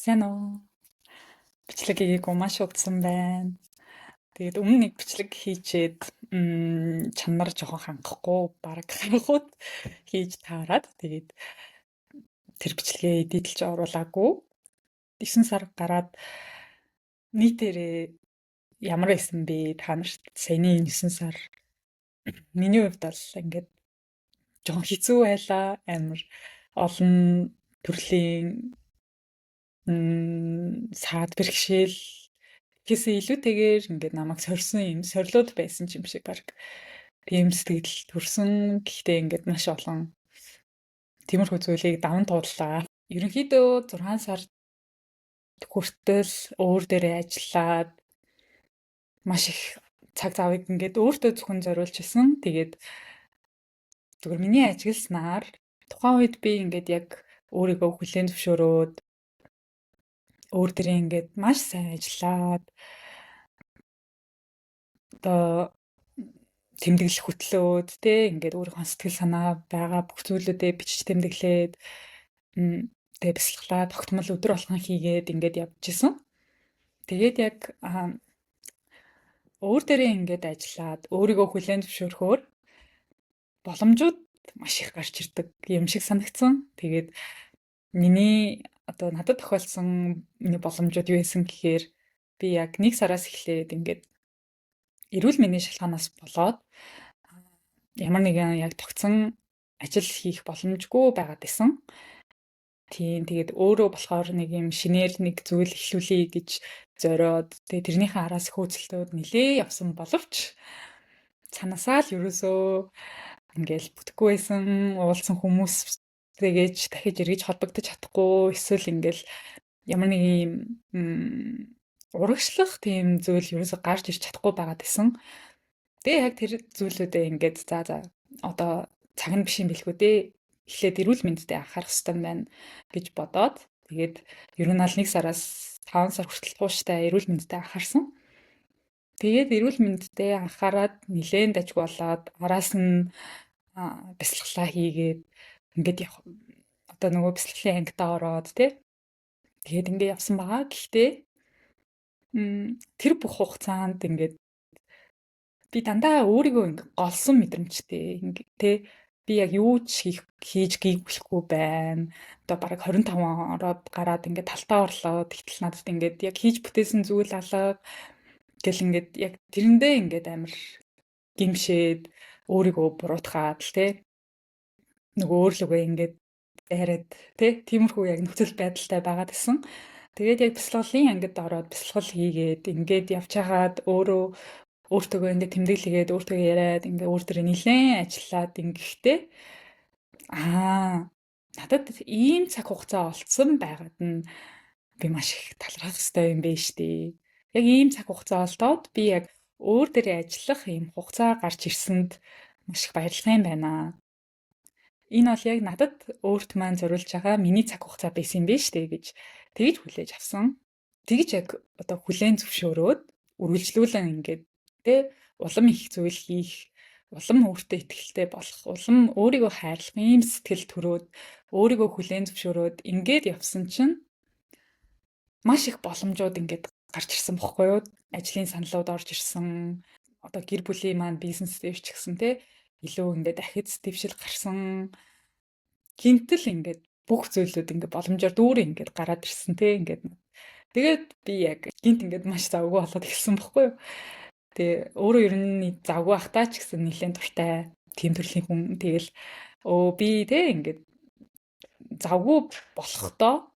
Сайн уу? Бичлэг хийгээгүй маш удсан байна. Тэгээд өмнө нэг бичлэг хийчээд чанар жоохон хангахгүй бараг харахуут хийж таарад тэгээд тэр бичлэгээ edit-лж оруулаагүй. 9 сар гараад нийтээрээ ямар байсан бэ? Та нарт саяны 9 сар миний хувьд бол ингээд жоохон хэцүү байлаа. Амар олон төрлийн саад бэрхшээл гэхээсээ илүүтэйгээр ингээд намайг сорьсон юм сорилууд байсан юм шиг баг. Тийм сэтгэл төрсөн. Гэхдээ ингээд маш олон тиймэрхүү зүйлийг даван тууллаа. Ерөнхийдөө 6 сар хүртэл өөр дээрээ ажиллаад маш их цаг завыг ингээд өөртөө зөвхөн зориулж исэн. Тэгээд зүгээр миний ажигласнаар тухайн үед би ингээд яг өөрийгөө хүлээн зөвшөөрөөд өөр дээрээ ингээд маш сайн ажиллаад одоо тэмдэглэх хөтлөөд те ингээд өөрийнхөө сэтгэл санаа байгаа бүх зүйлүүдээ бичиж тэмдэглээд тэгээ бясалгалаа тогтмол өдөр болгон хийгээд ингээд явж исэн. Тэгээд яг өөр дээрээ ингээд ажиллаад өөрийгөө хүлээн зөвшөөрөхөөр боломжууд маш их гарч ирдэг юм шиг санагдсан. Тэгээд миний одоо надад тохиолдсон миний боломжууд юу байсан гэхээр би яг 1 сараас эхлээд ингээд эрүүл мэндийн шалтгаанаас болоод ямар нэгэн яг тогтсон ажил хийх боломжгүй байгаад исэн. Тийм, тэгээд өөрөө болохоор нэг юм шинээр нэг зүйл эхлүүлье гэж зориод, тэгээд тэрнийхээ араас хөөцөлтөөд нилээ явсан боловч цанаасаа л ерөөсөө ингээл бүтэхгүй байсан, уулзсан хүмүүстэйгээ ч дахиж эргэж холбогдож чадахгүй, эсвэл ингээл ямар нэг юм урагшлах тийм зүйл ерөөсөө гарч ирч чадахгүй байгаад исэн. Тэгээ яг тэр зүйлүүдээ ингээд за одоо цаг нь биш юм билгүй дээ. Эхлээд эрүүл мэндэд анхаарах хэрэгтэй байна гэж бодоод тэгээд ер нь аль 1 сараас 5 сар хүртэл тууштай эрүүл мэндэд анхаарсан. Тэгээд эрүүл мэндэд анхаарад нилээн дажгүй болоод араас нь бясалгалаа хийгээд ингээд явах одоо нөгөө бясалгалын ангидаа ороод тий. Тэгээд ингээд явсан байгаа. Гэхдээ тэр бүх хугацаанд ингээд би дандаа өөрийгөө ингээд голсон мэдрэмжтэй ингээд тий би яг юу ч хийж гийгүүлэхгүй байна. Одоо бараг 25 ороод гараад ингээд талтаа орлоо. Тэгтэл надад ингээд яг хийж бүтээсэн зүйл алга гэл ингээд яг тэрэндээ ингээд амар гимшээд өөрийгөө буруутгаад л тий нөгөө өөрлөгөө ингээд дайраад тий тиймэрхүү яг нөхцөл байдалтай байгаад исэн. Тэгээд яг бясалгалын ангид ороод бясалгал хийгээд ингээд явж хагаад өөрөө өөртөөгөө ингээд тэмдэглэгээд өөртөө яриад ингээд өөр дээрээ нилээн ажиллаад ингэхдээ надад ийм цаг хугацаа олдсон байгаад нь би маш их талархах хэрэгтэй юм байна штэ. Яг ийм цаг хугацаа олдоод би яг өөр дээрээ ажиллах ийм хугацаа гарч ирсэнд маш их баярлах юм байна. Энэ бол яг надад өөрт маань зориулж байгаа миний цаг хугацаа байсан юм байна штэ гэж тэгж хүлээж авсан. Тэгж яг одоо хүлээн зөвшөөрөөд үргэлжлүүлэн ингээд тэ улам их зүйл хийх, улам өөртөө итгэлтэй болох, улам өөрийгөө хайрлах ийм сэтгэл төрөөд өөрийгөө хүлээн зөвшөөрөөд ингээд явсан чинь маш их боломжууд ингээд гарч ирсэн бохгүй юу? Ажлын саналууд орж ирсэн. Одоо гэр бүлийн маань бизнес дээр ч гэсэн тэ илүү ингээд ахиц дэвшил гарсан. Гинтэл ингээд бүх зүйлүүд ингээд боломжоор дүүрэн ингээд гараад ирсэн тэ ингээд. Тэгээд би яг гинт ингээд маш завгүй болоод эхэлсэн бохгүй юу? Тэгээ өөрөө ер нь завгүй байхдаа ч гэсэн нэлээд дуртай тийм төрлийн хүн. Тэгэл би тэ ингээд завгүй болохдоо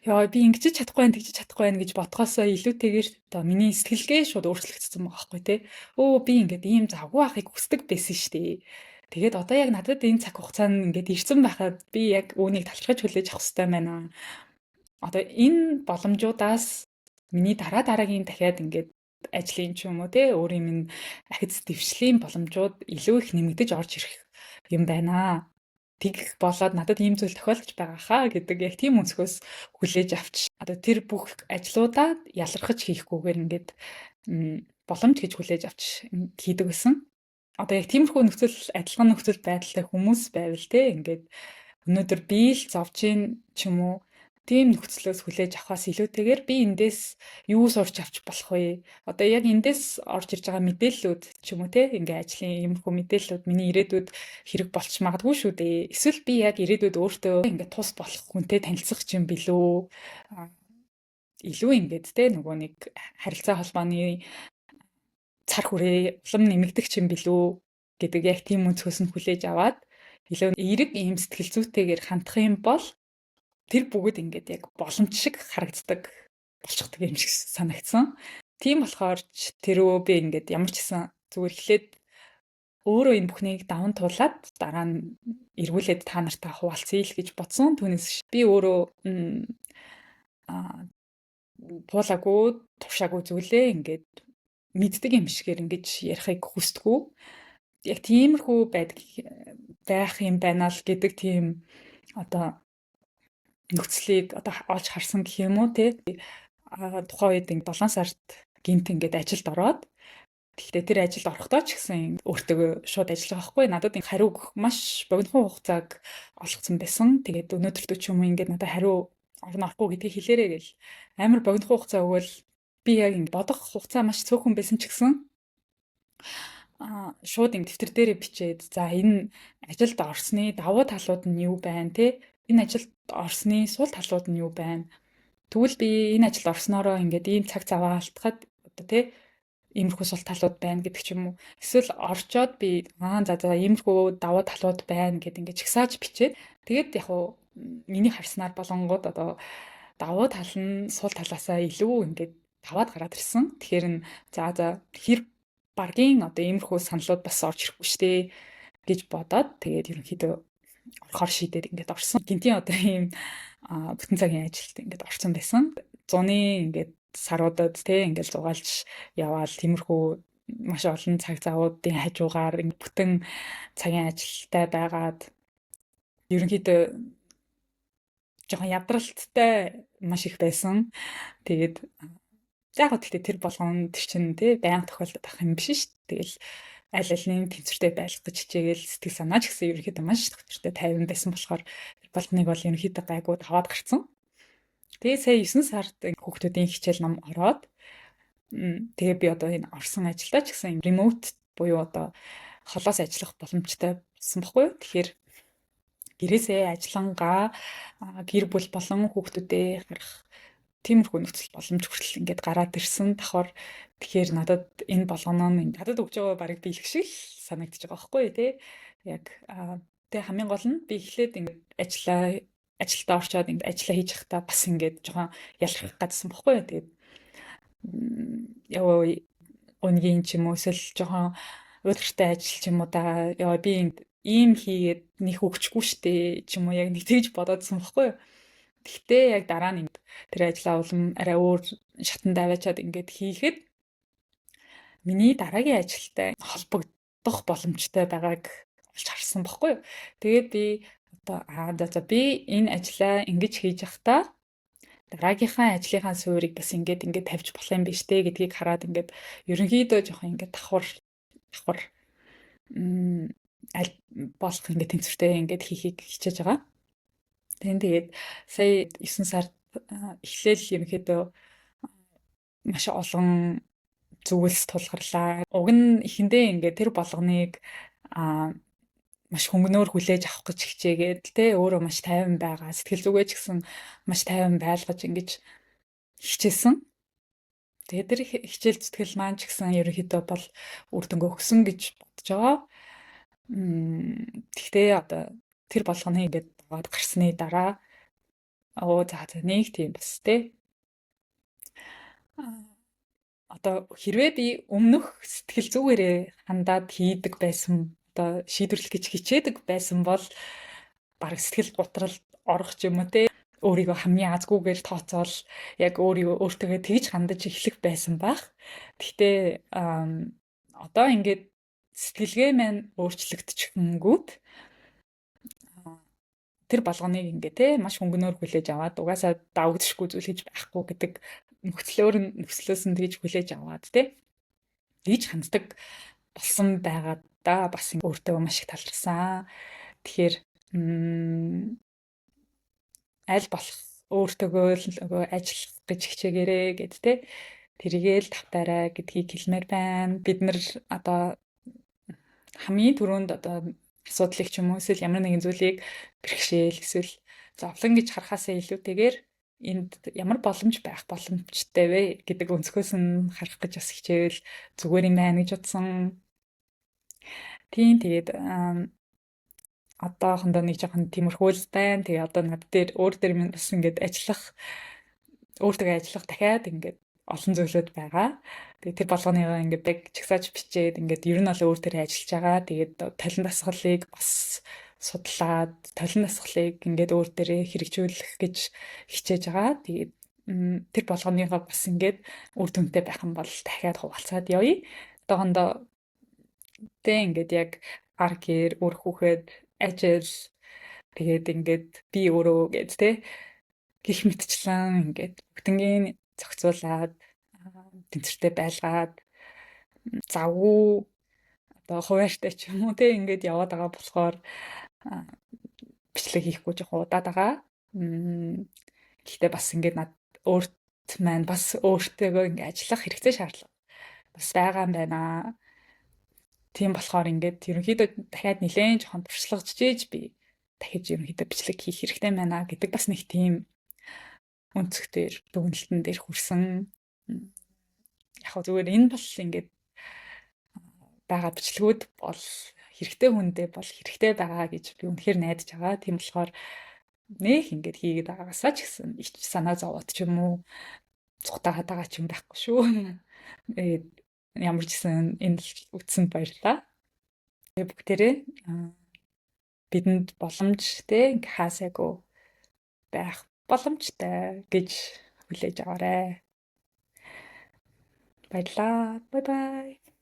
яа би ингэж чадахгүй байх, тэгж чадахгүй байх гэж бодхоосоо илүүтэйгээр одоо миний сэтгэлгээ шууд өөрчлөгдсөн байгаа байхгүй тий. Би ингээд ийм завгүй байхыг хүсдэг байсан шүү дээ. Тэгээд одоо яг надад энэ цаг хугацаа нь ингээд ирсэн байхад би яг үүнийг талархаж хүлээж авах хэрэгтэй байна. Одоо энэ боломжуудаас миний дараа дараагийн дахиад ингээд ажлын ч юм уу тий өөрийн минь ахиц дэвшлийн боломжууд илүү их нэмэгдэж орж ирэх юм байна. Тэгэх болоод надад ийм зүйл тохиолдож байгаа хаа гэдэг яг тийм өнцгөөс хүлээж авч одоо тэр бүх ажлуудаа ялархаж хийхгүйгээр ингээд боломж гэж хүлээж авч хийдэг байсан. Одоо яг тиймэрхүү нөхцөл адилхан нөхцөл байдалтай хүмүүс байвал те ингээд өнөөдөр би л зовж гин ч юм уу Тийм нөхцлөөс хүлээж авахаас илүүтэйгээр би эндээс юу сурч авч болох вэ? Одоо яг эндээс орж ирж байгаа мэдээллүүд ч юм уу те, ингээ ажлын иймэрхүү мэдээллүүд миний ирээдүйд хэрэг болч магадгүй шүү дээ. Эсвэл би яг ирээдүйд өөртөө ингээ тус болох хүнтэй танилцах юм билүү? Илүү ингээд те нөгөө нэг харилцаа холбооны цар хүрээ улам нэмэгдэх юм билүү гэдэг яг тийм өнцгөөс нь хүлээж аваад илүү эерэг ийм сэтгэл зүйтэйгээр хандах юм бол тэр бүгд ингээд яг боломж шиг харагддаг болчихдог юм шиг санагдсан. Тийм болохоор тэрөө би ингээд ямар ч гэсэн зүгээр эхлээд өөрөө энэ бүхнийг даван туулаад дараа нь эргүүлээд та нартай хуваалцъя л гэж бодсон. Түүнээс би өөрөө туулаагүй, туршаагүй зүйлээ ингээд мэддэг юм шигээр ингэж ярихыг хүсдэггүй. Яг тиймэрхүү байдаг байх юм байна л гэдэг тийм одоо нөхцөлийг одоо олж харсан гэх юм уу те. Тухайн үед 7 сард гинт ингээд ажилд ороод, гэхдээ тэр ажилд орохдоо ч гэсэн өөртөө шууд ажиллах байхгүй. Надад хариу өгөх маш богинохон хугацааг олгоцсон байсан. Тэгээд өнөөдөртөө ч юм уу ингээд надад хариу орно орохгүй гэдгийг хэлээрэй гэл амар богинохон хугацаа өгөөл би яг ингэ бодох хугацаа маш цөөхөн байсан ч гэсэн шууд ингэ дэвтэр дээрээ бичээд, за, энэ ажилд орсны давуу талууд нь юу байна те, энэ ажилд орсны сул талууд нь юу байна, тэгвэл би энэ ажилд орсноороо ингээд ийм цаг заваа алдахад одоо те иймэрхүү сул талууд байна гэдэг ч юм уу, эсвэл орчоод би за за иймэрхүү давуу талууд байна гэд ингээд чагсааж бичээд, тэгээд яг уу миний харснаар болонгууд одоо давуу тал нь сул талаасаа илүү ингээд таваад гараад ирсэн. Тэгэхээр нь за за хэр баргийн одоо иймэрхүү саналууд бас орж ирэхгүй штэ гэж бодоод, тэгээд ерөнхийдөө орохоор шийдээд ингээд орсон. Гинтийн одоо ийм бүтэн цагийн ажилд ингээд орсон байсан. Зуны ингээд саруудад те ингээд зугаалж яваал тиймэрхүү маш олон цаг завуудын хажуугаар бүтэн цагийн ажилтай байгаад ерөнхийдөө жоохон ядралттай маш их байсан. Тэгээд яг гоо гэхдээ тэр болгон тэр чинь тий байнга тохиолдох ах юм биш шүү дээ. Тэгэл аль алины тэнцвэртэй байх гэж хичээгээл, сэтгэл санаа ч гэсэн ерөнхийдөө маш төвчөртэй тайван байсан болохоор тэр болтныг бол ерөнхийдөө гайгүй аваад гарцсан. Тэгээ сая 9 сард хүүхдүүдийн хичээл ном ороод, тэгээ би одоо энэ орсон ажилдаа ч гэсэн remote буюу одоо холоос ажиллах боломжтой болсон баггүй юу. Тэгэхээр гэрээсээ ажиллангаа гэр бүл болон хүүхдүүдээ харах тиймэрхүү нөхцөл боломж хүртэл ингээд гараад ирсэн давхар. Тэгэхээр надад энэ болгоно нь надад өгч байгаа барыг биелэх шиг л санагдаж байгаа байхгүй юу те. Яг тэгээ хамгийн гол нь би эхлээд ингээд ажилдаа орчоод ингээд ажиллаа хийж байхдаа бас ингээд жоохон ялрах гадсан байхгүй юу. Тэгээд яа гунгийн ч юм уу эсвэл жоохон уйлгартай ажил ч юм уу да, яа би ийм хийгээд нэх өгчгүй штэ ч юм уу, яг нэг тэгж бодоодсон байхгүй юу. Гэхдээ яг дараа нь тэр ажлаа улам арай өөр шатанд аваачаад ингээд хийхэд миний дараагийн ажилтай холбогдох боломжтой байгааг олж харсан байхгүй юу. Тэгээд би одоо за за би энэ ажлаа ингэж хийж явахдаа дараагийнхаа ажлынхаа суурийг бас ингээд ингээд тавьж болох юм биш үү гэдгийг хараад ингээд ерөнхийдөө жоохон ингээд давхар давхар аль болох ингээд тэнцвэртэй ингээд хийхийг хичээж байгаа. Тэн тэгээд сая 9 сард эхлээл ерөнхийдөө маш олон зүйлс тулгарлаа. Уг нь эхэндээ ингээд тэр болгоныг маш хөнгөнөөр хүлээж авах гэж хичээгээд те өөрөө маш тайван байгаа, сэтгэл зүгээ ч гэсэн маш тайван байлгаж ингэж хичээсэн. Тэгээд тэр хичээл зүтгэл маань ч гэсэн ерөнхийдөө бол үр дүнгээ өгсөн гэж бодож байгаа. Тэгтээ одоо тэр болгоныг ингээд аваад гарсны дараа оо за за нэг тийм бас те одоо хэрвээ би өмнөх сэтгэл зүгээрээ хандаад хийдэг байсан, одоо шийдвэрлэх гэж хичээдэг байсан бол бараг сэтгэл гутралд орох ч юм уу те, өөрийгөө хамгийн азгүйгээр тооцоол яг өөрийгөө өөртөө тэгж хандаж эхлэх байсан байх. Гэхдээ одоо ингээд сэтгэлгээ маань өөрчлөгдчихөнгүүт тэр болгоныг ингээ те маш хөнгөнөөр хүлээж аваад, угаасаа давагдшгүй зүйл гэж байхгүй гэдэг нөхцлөөр нь нөхцлөөс нь тэгж хүлээж аваад те тэгж ханддаг болсон байгаа да, бас өөртөө маш их талархсан. Тэгэхээр аль болох Өөртөөгөө л нөгөө ажиллах гэж хичээгээрэй гэд те. Тэрийгээ л тавтаарай гэдгийг хэлмээр байна. Бид нар одоо хамгийн түрүүнд одоо асуудлыг ч юм уу эсвэл ямар нэгэн зүйлийг бэрхшээл эсвэл зовлон гэж харахаасаа илүүтэйгээр энд ямар боломж байх боломжтой вэ гэдэг өнцгөөс нь харах гэж бас хичээвэл зүгээр юм байна гэж бодсон. Тийм, тэгээд одоохондоо нэг жоохон тиймэрхүү л байна. Тэгээ одоо над дээр өөр дээр минь бас ингээд ажиллах, өөртөө ажиллах дахиад ингээд олон зүйлүүд байгаа. Тэгээ тэр болгоныгоо ингээд яг чагсааж бичээд ингээд ер нь бол өөр дээр ажиллаж байгаа. Тэгээд толин дасгалыг бас судлаад толин дасгалыг ингээд өөр дээрээ хэрэгжүүлэх гэж хичээж байгаа. Тэгээд тэр болгоныгоо бас ингээд үр дүнтэй байх юм бол дахиад хуваалцаад явъя. Одоохондоо тэ ингээд яг ар гэр, үр хүүхэд, ажил, тэгээд ингээд би өөрөө гээд тэ гих мэтчлэн ингээд бүгднгийн зохицуулаад, тэнцвэртэй байлгаад, завгүй одоо хуваарьтай ч юм уу те ингээд яваад байгаа болохоор бичлэг хийхгүй жоохон удаад байгаа. Гэхдээ бас ингээд над өөрт маань бас өөртөөгөө ингээд ажиллах хэрэгцээ шаардлага бас байгаа юм байна. Тийм болохоор ингээд ерөнхийдөө дахиад нэлээд жоохон туршлагажж би дахиж ерөнхийдөө бичлэг хийх хэрэгтэй байна гэдэг бас нэг тийм өнцөг дээр, дүгнэлтэн дээр хүрсэн. Яг зүгээр энэ бол ингээд байгаа бичлэгүүд бол хэрэгтэй хүндээ бол хэрэгтэй байгаа гэж би үнэхээр найдаж байгаа. Тийм болохоор нэх ингээд хийгээд байгаагаасаа ч гэсэн их санаа зовоод ч юм уу цухтаагаад байгаа ч юм байхгүй шүү. Тэгээд ямар ч гэсэн энэ үтсэнд баярлалаа. Тэгээ бүгдээрээ бидэнд боломж те ингээ хаасайгүй байх боломжтой гэж хүлээж аваарай. Баярлалаа. Bye bye.